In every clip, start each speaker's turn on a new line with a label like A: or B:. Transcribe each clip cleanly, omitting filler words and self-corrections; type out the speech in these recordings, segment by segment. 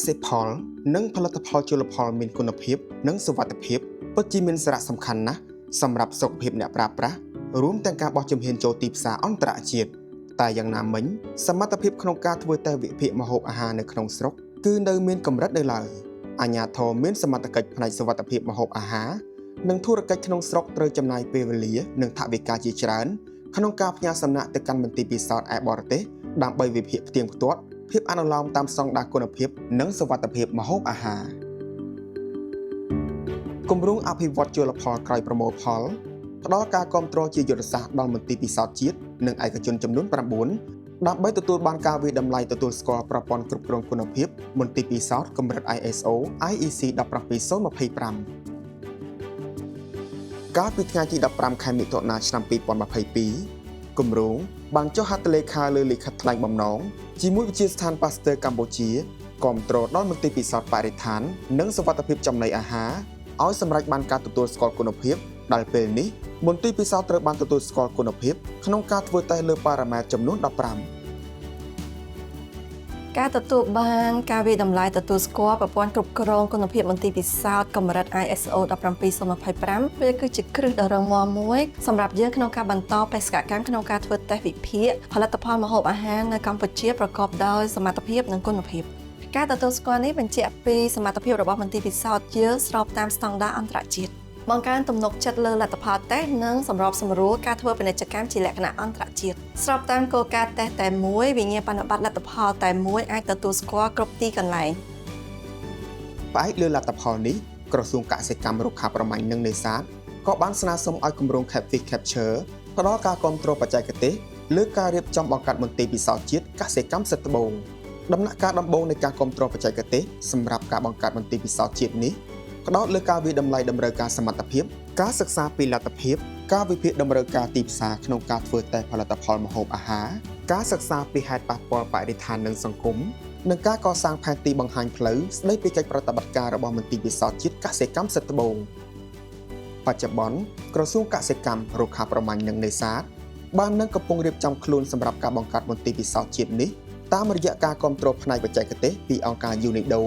A: សិផល និងផលិតផលជលផលមានគុណភាព និងសុវត្ថិភាពពិតជាមានសារៈសំខាន់ណាស់សម្រាប់សុខភាពអ្នកប្រើប្រាស់រួមទាំងការបោះជំហានចូលទីផ្សារអន្តរជាតិតែយ៉ាងណាមិញសមត្ថភាពក្នុងការធ្វើតេស្តវិភាគម្ហូបអាហារនៅក្នុងស្រុកគឺនៅមានកម្រិតនៅឡើយអាជ្ញាធរមានសមត្ថកិច្ចផ្នែកសុវត្ថិភាពម្ហូបអាហារនិងធុរកិច្ចក្នុងស្រុកត្រូវចំណាយពេលវេលានិងថវិកាជាច្រើនក្នុងការផ្ញើសំណាក់ទៅកាន់មន្ទីរពិសោធន៍ឯបរទេសដើម្បីវិភាគផ្ទៀងផ្ទាត់ភាពអនុលោមតាមស្តង់ដារគុណភាពនិងសុវត្ថិភាពម្ហូបអាហារគម្រោងអភិវឌ្ឍជលផលក្រោយប្រមូលផលផ្ដល់ការគាំទ្រជាយុទ្ធសាស្ត្រដល់មន្ទីរពិសោធន៍ជាតិនិងឯកជនចំនួន9ដើម្បីទទួលបានការវាយតម្លៃទទួលស្គាល់ប្រព័ន្ធគ្រប់គ្រងគុណភាពមន្ទីរពិសោធន៍កម្រិត ISO IEC 17025កាលពីថ្ងៃទី15ខែមិថុនាឆ្នាំ2022គម្រោងបានចុះហត្ថលេខាលើលិខិតថ្លែងបំណងជាមួយវិទ្យាស្ថានប៉ាស្ទ័រកម្ពុជាគាំទ្រដល់មន្ទីរពិសោធន៍បរិស្ថាននិងសុវត្ថិភាពចំណីអាហារឲ្យសម្រេចបានការទទួលស្គាល់គុណភាពដែលពេលនេះមន្ទីរពិសោធន៍ត្រូវបានទទួលស្គាល់គុណភាពក្នុងការធ្វើតេស្តលើប៉ារ៉ាម៉ែត្រចំនួន15
B: ការទទួលបានការវាយតម្លៃទទួលស្គាល់ប្រព័ន្ធគ្រប់គ្រងគុណភាពមន្ទីរពិសោធន៍កម្រិត ISO 17025វាគឺជាគ្រឹះដ៏រឹងមាំមួយសម្រាប់យើងក្នុងការបន្តបេសកកម្មក្នុងការធ្វើតេស្តវិភាគផលិតផលម្ហូបអាហារនៅកម្ពុជាប្រកបដោយសមត្ថភាពនិងគុណភាពការទទួលស្គាល់នេះបញ្ជាក់ពីសមត្ថភាពរបស់មន្ទីរពិសោធន៍យើងស្របតាមស្តង់ដារអន្តរជាតិបង្កើនទំនុកចិត្តលើលទ្ធផលតេស្តនិងសម្របសម្រួលការធ្វើពាណិជ្ជកម្មជាលក្ខណៈអន្តរជាតិស្របតាមគោលការណ៍តេស្តតែមួយវិញ្ញាបនបត្រលទ្ធផលតែមួយអាចទទួលស្គាល់គ្រប់ទីកន្លែង
A: ផ្អែកលើលទ្ធផលនេះក្រសួងកសិកម្មរុក្ខាប្រមាញ់និងនេសាទក៏បានស្នើសុំឲ្យគម្រោង Catfish Capture ផ្ដល់ការគាំទ្របច្ចេកទេសលើការរៀបចំបង្កើតមន្ទីរពិសោធន៍ជាតិកសិកម្មសិទ្ធិត្បូងដំណាក់កាលដំបូងនៃការគាំទ្របច្ចេកទេសសម្រាប់ការបង្កើតមន្ទីរពិសោធន៍ជាតិនេះផ្ដោតលើការវាយតម្លៃតម្រូវការសមត្ថភាពការសិក្សាពីលទ្ធភាពការវិភាគតម្រូវការទីផ្សារក្នុងការធ្វើតេស្តផលិតផលម្ហូបអាហារការសិក្សាពីហេតុប៉ះពាល់បរិស្ថាននិងសង្គមនិងការកសាងផែនទីបង្ហាញផ្លូវស្ដីពីកិច្ចប្រតិបត្តិការរបស់មន្ទីរពិសោធន៍ជាតិកសិកម្មសិទ្ធិត្បូងបច្ចុប្បន្នក្រសួងកសិកម្មរុក្ខាប្រមាញ់និងនេសាទបាននឹងកំពុងរៀបចំខ្លួនសម្រាប់ការបង្កើតមន្ទីរពិសោធន៍ជាតិនេះតាមរយៈការគាំទ្រផ្នែកបច្ចេកទេសពីអង្គការ UNIDO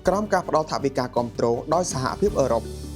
A: ក្រោមការផ្ដល់ថវិកាគាំទ្រដោយសហភាពអឺរ៉ុប។